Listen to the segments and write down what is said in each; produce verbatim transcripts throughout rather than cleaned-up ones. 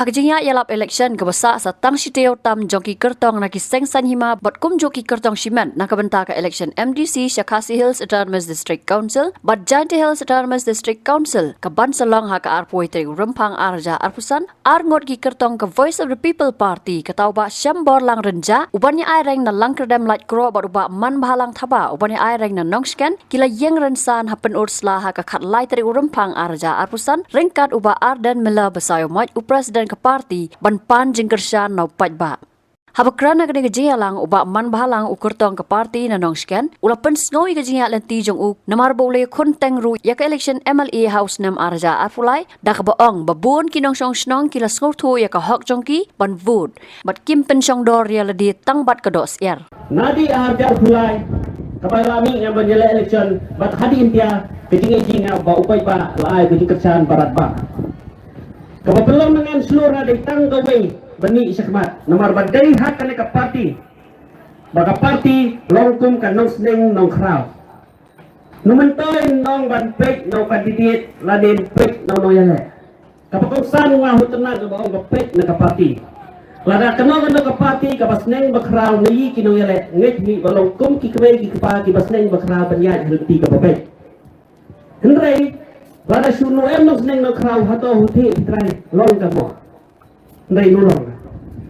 Ka jingïaid ïalap election kaba sah sa tang shi taïew tam jong ki kyrtong na ki seng saiñ hima bad kumjuh ki kyrtong shimet na ka bynta ka election M D C sha Khasi Hills Autonomous District Council bad Jaintia Hills Autonomous District Council ka ban sa long ha ka arphew tarik u Rymphang ar hajar arphew san, ar ngut ki kyrtong ka Voice of the People Party, kata u Bah Shemborlang Rynjah u ban ïa aireng na Langkyrdem Laitkroh bad u Bah Manbhalang Thabah u ban ïa aireng na Nongshken, ki la ïeng rynsan ha Pynursla ha ka khatlai tarik u Rymphang ar hajar arphew san, ryngkat u Bah Ardent Miller Basaiawmoit, u president ka party, ban pan jingkyrshan na u paidbah. Haba kren ha kane ka jingïalang, u Bah Manbhalang, u kyrtong ka party na Nongshken, u la pynsngew ïa ka jingïaid lynti jong u namar ba u la ïakhunteng ruh ïa ka election M L A ha u snem ar hajar arphew lai, da kaba ong ba bun ki nongshong shnong ki la sngewthuh ïa ka hok jong ki ban vote bad kim pynshongdor ïa lade tang bad ka doh syiar. Nadih ar hajar arphew lai kaba la mih nga ban ïaleh election bad hadien jia ka jingïaid jingïalang ba u paidbah la ai ka jingkyrshan baroh ba kaba pynlong na ngan shlur na dei tang kawei ban mih shakhmat namar ba dei ha kane ka party ba ka party long kum ka nongsneng nongkhraw. Nu myntoi nong ban peit na u candidate lane peit na u nongïaleh. Kaba kongsan nga hutnat kaba ong ba peit na ka party. Lada kano kano ka party kaba sneng ba khraw na ïi ki nongïaleh ngeit hi ba long kum ki kmie ki kpa kiba sneng ba khraw ban ïaid ha lynti kaba beit. Hynrei lada shu nu em nongsneng nongkhraw hato huti hi trai long ka mo. Hynrei nu long.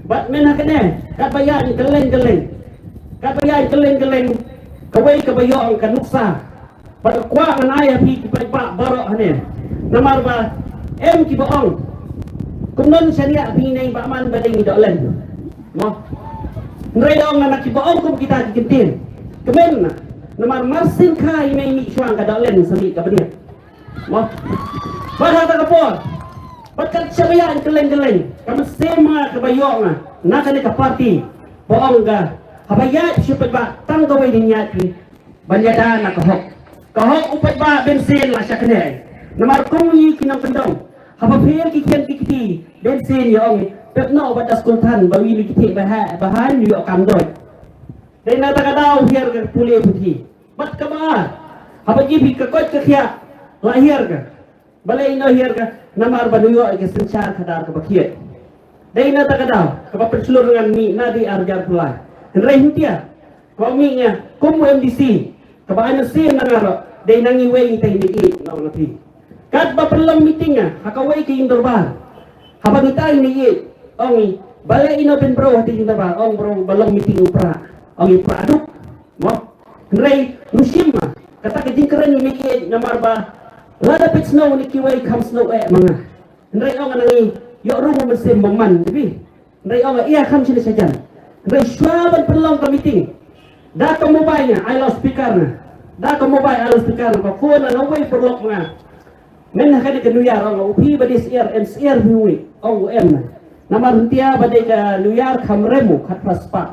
Bad men ha kane katba ïaid kylleng kylleng, katba ïaid kylleng kylleng, kawei kaba ïoh ka nuksa bad ka kwah ngan ai ha phi ki paidbah baroh hangne. Namar ba em kiba ong kumno shaniah phi neng ba man ba dei ngi doh len. Mo. Hynrei ong na kiba ong kum kita ki ktien. Kmen na. Namar mar syn kha i mei mih shuwa ka doh len sa mih ka bniat. Mo. Bad ha ta ka por bad kat shaba ïaid kylleng kylleng ka mynsiem nga kaba ïoh nga na kane ka party ba ong ka haba ïaid shu paidbah tang kawei dei ïaid phi ban ïada na ka hok. Ka hok u paidbah bynsin la shakne. Namar kum ngi ki nongkyndong haba pher ki khian ki kti bynsin ïa ong pep noh bad da skul than ba wi ni ki thik ba ha ba han ïoh kam doi. Dei na ta ka daw hiar ka pule puthi. Bad kaba ar haba ji phi ka koit ka khiah la hiar ka. Balei ino hiar ka? Namar ba nu ïoh ïa ka synshar khadar kaba khiet. Dei na ta ka daw kaba pynshlur ngan mih nadih ar hajar arphew lai. Hynrei hyntia kaba mih nga kum u M D C kaba ai mynsiem na nga ruh dei na ngi wei ngi tei mih ïeit na ong na phi. Katba pynlong meeting nga ha kawei ka ïing dorbar haba ngi tei mih ïeit ong ngi balei ino pynbro ha te ïing dorbar ong bro ba long meeting u pra ong ngi pra duk. Mo. Hynrei nu shim ma kata ka jingkren ïa mih ïeit namar ba lada peit snow ni kiwei kham snow eh ma nga. Hynrei ong na ngi ïoh rung mynsiem ba man bi. Hynrei ong ïa kham shini shajan. Hynrei shuwa ban pynlong ka meeting da ka mobile nga ai loudspeaker nga da ka mobile ai loudspeaker nga ba phone na wei pyrlok ma nga. Men ha kane ka New Year ong u phi ba dei syiar em syiar phi wi ong u em na. Namar hyntia ba dei ka New Year kham rem u khatphra spah.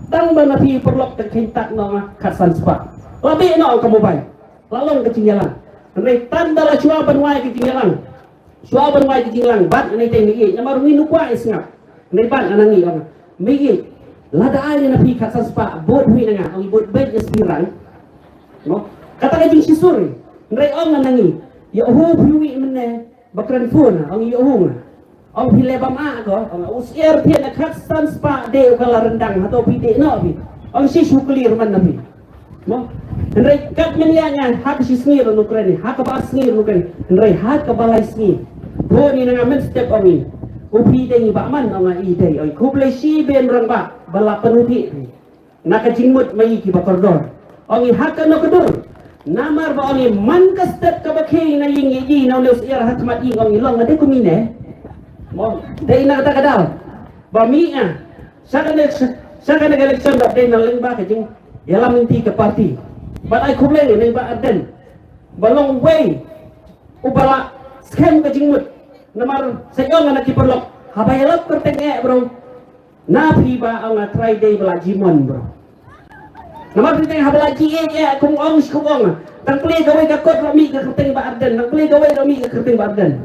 Tang ba na phi pyrlok ka khein tak no nga khatsan spah. La bih no ong ka mobile. La long ka jingïalang. Hynrei tang da la shuwa ban wai ka jingïalang. Shuwa ban wai ka jingïalang bad ngi tei mih ïeit namar ngi nu kwah ïa sngap. Hynrei bad na ngi ong mih ïeit. Lada ai na phi khatsan spah bud hui na nga ong bud beit ïa spi rang. Mo. Kata ka jingshisur. Hynrei ong na ngi ïa hu phi wi mynne ba kren phone ong ïa hu nga. Ong phi le bam ah ko ong u syiar thied na khatsan spah de u ka la rendang hato phi de no phi. Ong shi shu clear man na phi. Mo. Hynrei kat men ïa nga ha ka shi sngi ruh nu kren ha ka ba sngi ruh nu kren hynrei ha ka ba lai sngi. Phone ni na nga men step ong i. U phi de ngi ba man ong i de ong khublei shi ben rang ba ba la penuti. Na ka jingmut ma i ki ba kordor. Ong i ha ka no ka dur. Namar ba ong i man ka step ka ba khie na ïing i na u syiar ha khmat ïing ong i long na de kumne. Mo dei na kata ka daw. Ba mi nga. Sha ka ne sha ka ne ka election ba dei na lyngba ka jing ïalam inti ka party. Ba ai khublei ne ba Ardent. Ba long wei u ba la skhem ka jingmut. Namar sa ong na ki paralok haba ïalap kyrteng eh bro. Na phi ba ong a trai dei ba la jimon bro. Namar kyrteng haba la ji eh eh kum ong shi kum ong. Tang plie kawei ka kot la mih ka kyrteng ba Ardent tang plie kawei la mih ka kyrteng ba Ardent.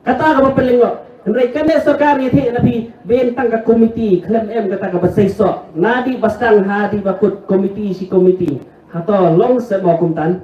Kata ka ba pynlyngngoh. Hynrei kane sorkar ïa thik na phi ben tang ka komiti khlem em kata ka ba sei soh. Na dih ba stang ha dih ba kut komiti shi komiti. Hato long se mo kumtan.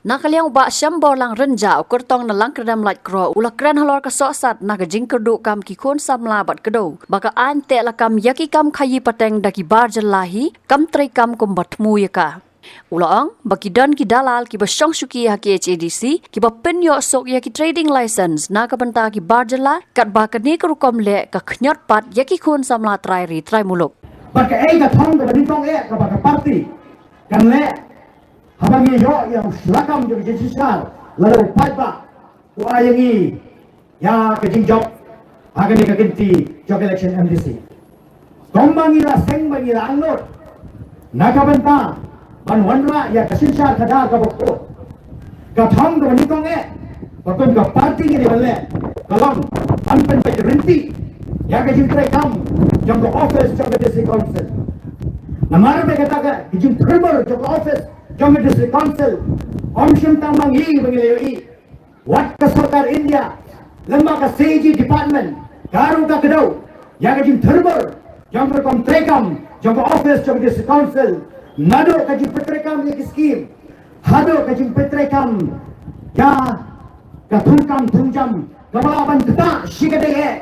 Na ka liang u Bah Shemborlang Rynjah, u kyrtong na Langkyrdem Laitkroh, u la kren halor ka sohsat na ka jingkyrduh kam ki khun samla bad kdew ba ka aiñ teh lakam ïa ki kam khaïi pateng da ki bar jylla hi, kam treikam kumba thmu ïa ka. U la ong ba ki don ki dalal kiba shong shuki ha K H A D C kiba pynïoh suk ïa ki trading license na ka bynta ki bar jylla, katba kane ka rukom leh ka khñiot pat ïa ki khun samla trai ri trai muluk. Bad kaei ka thong kaba nyngkong eh kaba ka party kan leh haba ngi ïoh ïa u lakam jong ka jingsynshar, lada u paidbah u ai ïa ngi ïa ka jingjop ha kane ka kynti jong ka election M D C. Kumba ngi la seng ba ngi la angnud na ka bynta ban wanrah ïa ka synshar khadar kaba khuid, ka thong kaba nyngkong eh ba kum ka party ngi dei ban leh ka long ban pynbeit ryntih ïa ka jingtreikam jong ka office jong ka District Council. Namar ba kata ka jingthrembur jong ka office jong ka District Council ym shym tang ma ngi ba ngi la ïohi, wat ka sorkar India lem bad ka C A G department ka ruh ka kdew ïa ka jingthrembur jong ka rukom treikam jong ka office jong ka District Council, naduh ka jingpyntreikam ïa ki skim haduh ka jingpyntreikam ïa ka thungkam thungjam kaba lah ban ktah shikatdei eh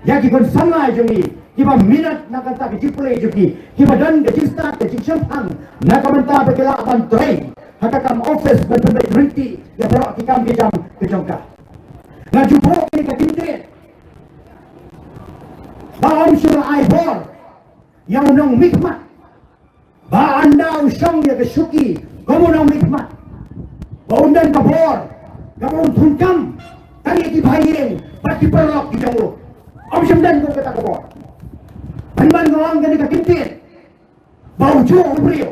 ïa ki khun samla jong ngi kiba minot na ka bynta ka jingpule jong ki, kiba don ka jingstad ka jingshemphang na ka bynta ba ki lah ban trei ha ka kam office ban pynbeit ryntih ïa baroh ki kam ki jam ka jong ka. Nga ju buh kane ka kyntien ba ym shym la ai bor ïa u nongmihkhmat ba ynda u shong ïa ka shuki kum u nongmihkhmat ba un don ka bor kaba un thungkam tang ïa ki bahaïing bad ki paralok ki jong u. Ym shym don kum kata ka bor. Pynban nga ong kane ka kyntien ba ujuh u briew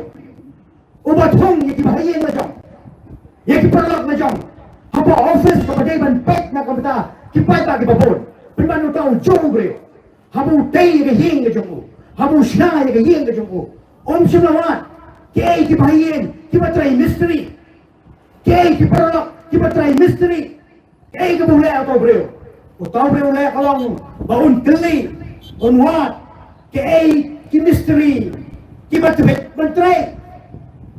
uba thung ïa ki bahaïing la jong, ïa ki paralok la jong, hapoh office kaba dei ban peit na ka bynta ki paidbah kiba bun, pynban uta ujuh u briew haba u tei ïa ka ïing ka jong u, haba u shna ïa ka ïing ka jong u, um shym la wad kiei ki bahaïing kiba trei mistri, kiei ki paralok kiba trei mistri. Kaei kaba u leh uta u briew? Uta u briew u leh ka long ba un kylli, un wad, kaei ki mistri kiba tbit ban trei,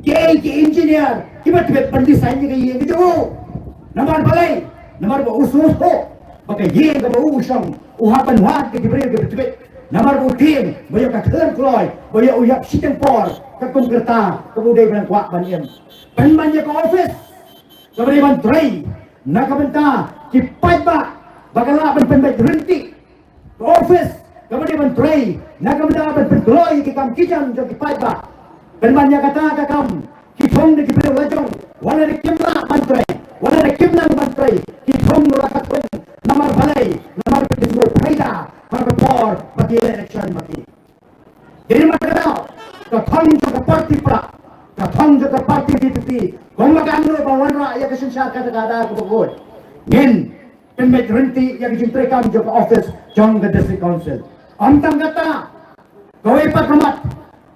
kaei ki engineer kiba tbit ban design ïa ka ïing ka jong u. Namar balei? Namar ba u sngewthuh ba ka ïing kaba u shong u hap ban wad ïa ki briew kiba tbit. Namar ba u tieng ba ïoh ka khlem kloi, ba ïoh u ïap shiteng por katkum ka rta kaba u dei ban kwah ban im. Pynban ïa ka office kaba dei ban trei na ka bynta ki paidbah ba ka lah ban pynbeit ryntih. Ka office kaba dei ban trei na ka bynta ban pynkloi ki kam ki jam jong ki paidbah. Pynban ïa kata ka kam ki thung da ki briew la jong, wat la kim lah ban trei, wat la kim nang ban trei, ki thung la ka thung. Namar balei? Namar ba ki sngewphaida ha ka por ba ki election ba ki Dei namar kata ka daw, ka thong jong ka party Prah, ka thong jong ka party V P P, kumba ka angnud ban wanrah ïa ka synshar khadar kaba khuid, ngin pynbeit ryntih ïa ka jingtreikam jong ka office jong ka District Council. Ym tang kata, kawei pat ka mat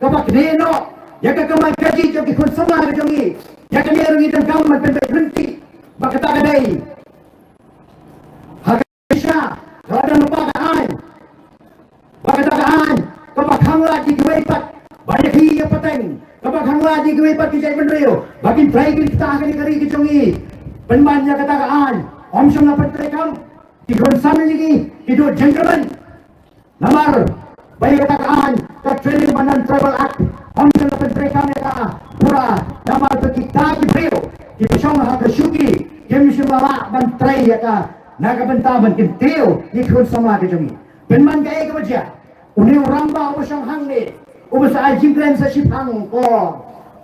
kaba knieh noh ïa ka kamai kajih jong ki khun samla ka jong ngi, ïa kane ruh ngi donkam ban pynbeit ryntih ba kata ka dei ha ka sha, ka la don lypa ka aiñ. Ba kata ka aiñ kaba khang lad ïa kiwei pat ban ïa khie ïa pateng, kaba khang lad ïa kiwei pat ki jaitbynriew ba kin trei kin ktah ha kane ka ri ka jong ngi. Pynban ïa kata ka aiñ, ym shym la pyntreikam, ki khun samla jong ngi ki duh jingkyrmen. Namar ba ïa kata ka aiñ, ka Trading Button Tribal Act, ym shym la pyntreikam ïa ka pura, namar ba kita ki briew kiba shong ha ka shuki kim shym la lah ban trei ïa ka na ka bynta ban kyntiew ïa ki khun samla ka jong ngi. Pynban kaei kaba jia, une u rangbah uba shong hangne, uba sa ai jingkren sa shiphang ko,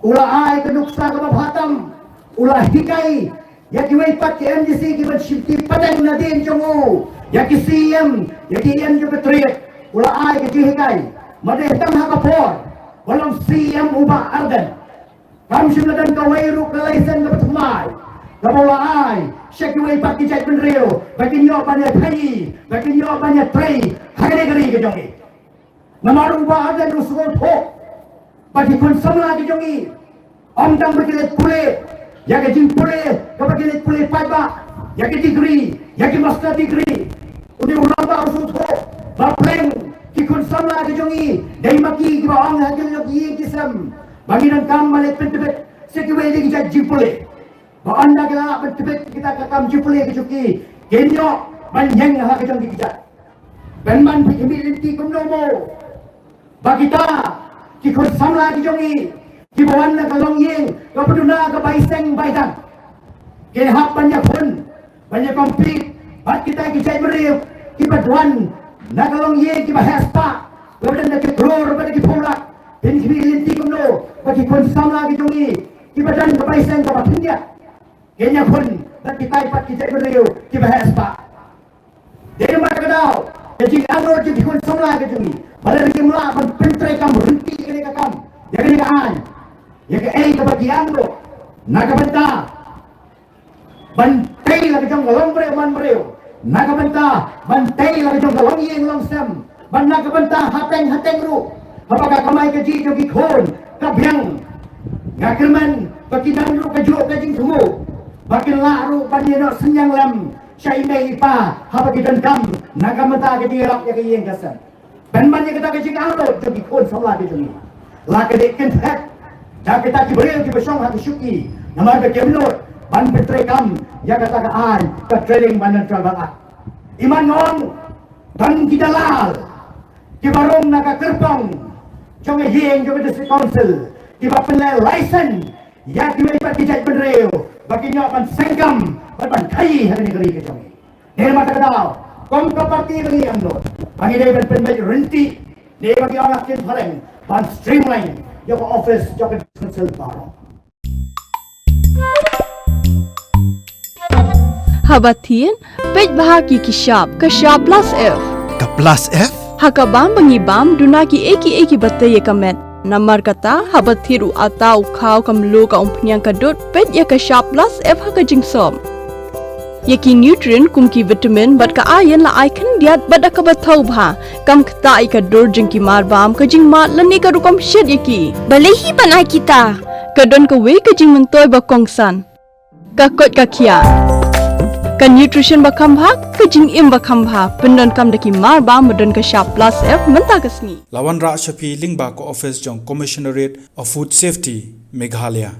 u la ai ka nuksa kaba bha tam, u la hikai ïa kiwei pat ki M D C kiban shim kti pateng nadien jong u, ïa ki C E M, ïa ki E M jong ka Trade, u la ai ka jinghikai. Ma dei tang ha ka por ba long C E M u Bah Ardent, kam shym la don kawei ruh ka license kaba thymmai kaba u la ai sha kiwei pat ki jaitbynriew ba kin ïoh ban ïa khaïi, ba kin ïoh ban ïa trei ha kane ka ri ka jong ngi. Namar u Bah Ardent u sngewthuh ba ki khun samla ki jong ngi, ym tang ba ki leit pule ïa ka jingpule kaba ki leit pule paidbah, ïa ka degree, ïa ki master degree. Une u rangbah u sngewthuh ba pleng ki khun samla ki jong ngi dei ma ki kiba ong ha ki lok ïing ki sem ba ngi donkam ban leit pyntbit sha kiwei de ki jait jingpule. Ba ynda ki la lah ban tbit kita ka kam jubili ka jong ki, kin ïoh ban ïeng ha ka jong ki kjat. Pynban phi khmih lynti kumno mo ba kita ki khun samla ki jong ngi kiba wan na ka longïing kaba duna ka bai seng bai dang, kin hap ban ïakhun, ban ïa compete bad kita ki jaitbynriew kiba wan na ka longïing kiba heh spah, kiba don da ki klur bad da ki phew lak. Phin khmih lynti kumno ba ki khun samla ki jong ngi kiba don ka bai seng kaba khyndiat kin ïakhun bad kitai pat ki jaitbynriew kiba heh spah. Dei namar kata ka daw ka jingangnud jong ki khun samla ka jong ngi, ba lada kim lah ban pyntreikam ryntih ïa kane ka kam, ïa kane ka aiñ, ïa kaei kaba ki angnud na ka bynta ban tei la ka jong ka longbriew manbriew, na ka bynta ban tei la ka jong ka longïing longsem, bad na ka bynta hateng hateng ruh, haba ka kamai kajih jong ki khun ka biang, nga kyrmen ba ki don ruh kajuh ka jingthmu ba kin lah ruh ban ïeh noh synñiang lem sha i mei i pa haba ki donkam na ka bynta ka jingïarap ïa ka ïing ka sem. Pynban ïa kata ka jingangnud jong ki khun samla ki jong ngi, la ka dei kynthet da kita ki briew kiba shong ha ka shuki, namar ba kim nud ban pyntreikam ïa kata ka aiñ ka Trading Bilateral Act. I man nga ong, tang ki dalal kiba rung na ka kyrpang jong ka ïing jong ka District Council kiba pynleh license ïa kiwei pat ki jaitbynriew ba kin ïoh ban sengkam bad ban khaii ha kane ka ri ka jong ngi. Dei namar kata ka daw kum ka party ba ngi angnud, ba ngi dei ban pynbeit ryntih, dei ba ngi ong ha ktien phareng, ban streamline ïa ka office jong ka District Council baroh. Haba thied, peit bha ki ki shap, ka shap plus F. Ka plus F? Ha ka bam ba ngi bam, duna kiei kiei kiba tei ïa ka met. Namar kata, haba thied u atta, u khaw, ka mluh, ka umphniang, ka dud, peit ïa ka shap plus F ha ka jingsop. Ïa ki nutrient kum ki vitamin bad ka iron la ai khyndiat bad da kaba thaw bha. Kam ktah ïa ka dur jong ki marbam, ka jingmad lane ka rukom shet ïa ki. Balei hi ban ai kita? Ka don kawei ka jingmyntoi ba kongsan. Ka koit ka khiah. Ka nutrition ba kham bha, ka jingim ba kham bha, pyndonkam da ki marbam ba don ka shap plus F mynta ka sngi. La wanrah sha phi lyngba ka office jong Commissionerate of Food Safety, Meghalaya.